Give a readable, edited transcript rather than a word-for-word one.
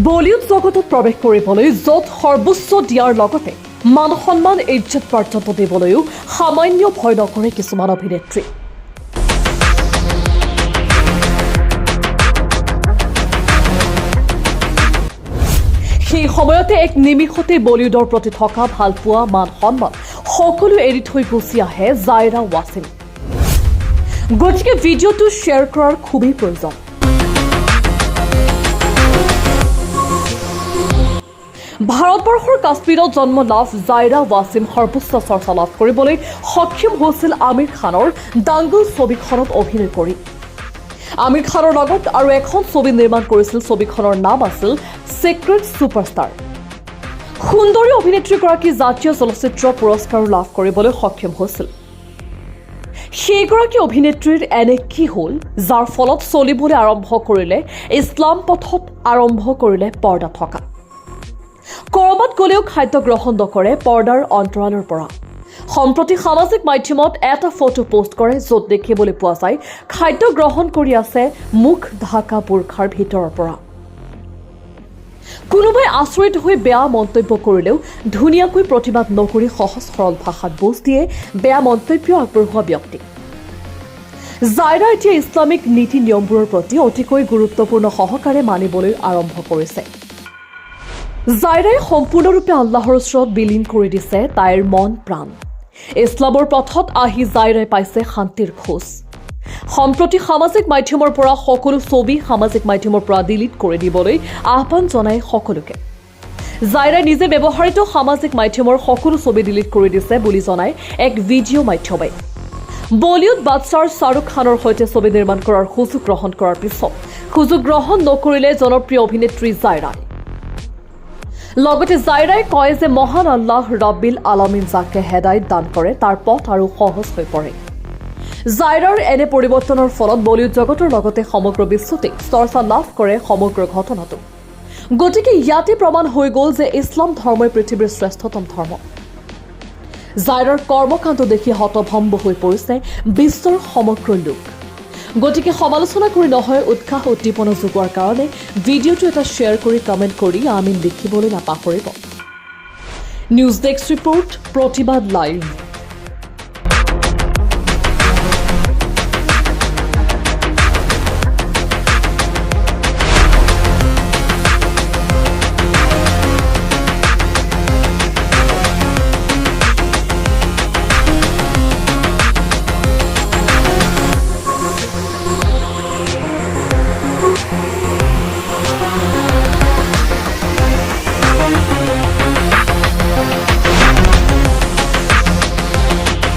Bollywood জগতত প্ৰৱেশ কৰিবলৈ য'ত সৰ্বোচ্চ দিয়াৰ লগতে মান সন্মান, ইজ্জত পৰ্যন্ত দিবলৈও সামান্য ভয় নকৰে কিছুমান অভিনেত্ৰী। সেই সময়তে এক নিমিষতে বলিউডৰ প্ৰতি থকা ভালপোৱা, মান সন্মান সকলো এৰি থৈ গুচি আহে জাইৰা ৱাছিম। গতিকে ভিডিঅ'টো শ্বেয়াৰ কৰাৰ খুবেই প্ৰয়োজন। ভাৰতবৰ্ষৰ কাশ্মীৰত জন্ম লাভ জাইৰা ৱাছিম সৰ্বোচ্চ চৰ্চা লাভ কৰিবলৈ সক্ষম হৈছিল আমিৰ খানৰ দাংগল ছবিখনত অভিনয় কৰি। আমিৰ খানৰ লগত আৰু এখন ছবি নিৰ্মাণ কৰিছিল। ছবিখনৰ নাম আছিল ছিক্ৰেট ছুপাৰষ্টাৰ। সুন্দৰী অভিনেত্ৰীগৰাকী জাতীয় চলচ্চিত্ৰ পুৰস্কাৰো লাভ কৰিবলৈ সক্ষম হৈছিল। সেইগৰাকী অভিনেত্ৰীৰ এনে কি হ'ল, যাৰ ফলত চলিবলৈ আৰম্ভ কৰিলে ইছলাম পথত, আৰম্ভ কৰিলে পৰ্দা থকা? কৰবাত গ'লেও খাদ্য গ্ৰহণ নকৰে পৰ্দাৰ অন্তৰালৰ পৰা। সম্প্ৰতি সামাজিক মাধ্যমত এটা ফটো পোষ্ট কৰে, য'ত দেখিবলৈ পোৱা যায় খাদ্য গ্ৰহণ কৰি আছে মুখ ঢাকা বোৰ্খাৰ ভিতৰৰ পৰা। কোনোবাই আচৰিত হৈ বেয়া মন্তব্য কৰিলেও ধুনীয়াকৈ প্ৰতিবাদ নকৰি সহজ সৰল ভাষাত বুজ দিয়ে বেয়া মন্তব্য আগবঢ়োৱা ব্যক্তিক। জাইৰা এতিয়া ইছলামিক নীতি নিয়মবোৰৰ প্ৰতি অতিকৈ গুৰুত্বপূৰ্ণ সহকাৰে মানিবলৈ আৰম্ভ কৰিছে। জাইৰাই সম্পূৰ্ণৰূপে আল্লাহৰ ওচৰত বিলীন কৰি দিছে তাইৰ মন প্ৰাণ। ইছলামৰ পথত আহি জাইৰাই পাইছে শান্তিৰ খোজ। সম্প্ৰতি সামাজিক মাধ্যমৰ পৰা সকলো ছবি সামাজিক মাধ্যমৰ পৰা ডিলিট কৰি দিবলৈ আহ্বান জনায় সকলোকে। জাইৰাই নিজে ব্যৱহৃত সামাজিক মাধ্যমৰ সকলো ছবি ডিলিট কৰি দিছে বুলি জনায় এক ভিডিঅ' মাধ্যমে। বলিউড বাদশ্বাহ শ্বাহৰুখ খানৰ সৈতে ছবি নিৰ্মাণ কৰাৰ সুযোগ গ্ৰহণ কৰাৰ পিছত সুযোগ গ্ৰহণ নকৰিলে জনপ্ৰিয় অভিনেত্ৰী জাইৰাই। লগতে জাইৰাই কয় যে মহান আল্লাহ ৰব্বিল আলমিন যাকে হেদায়ত দান কৰে, তাৰ পথ আৰু সহজ হৈ পৰে। জাইৰাৰ এনে পৰিৱৰ্তনৰ ফলত বলিউড জগতৰ লগতে সমগ্ৰ বিশ্বতে চৰ্চা লাভ কৰে সমগ্ৰ ঘটনাটো। গতিকে ইয়াতে প্ৰমাণ হৈ গ'ল যে ইছলাম ধৰ্মই পৃথিৱীৰ শ্ৰেষ্ঠতম ধৰ্ম। জাইৰাৰ কৰ্মকাণ্ড দেখি হতভম্ব হৈ পৰিছে বিশ্বৰ সমগ্ৰ লোক। গতিকে সমালোচনা কৰি নহয়, উৎসাহ উদ্দীপনা যোগোৱাৰ কাৰণে ভিডিঅ'টো এটা শ্বেয়াৰ কৰি, কমেণ্ট কৰি আমিন লিখিবলৈ নাপাহৰিব। নিউজ ডেস্ক ৰিপৰ্ট, প্ৰতিবাদ লাইভ।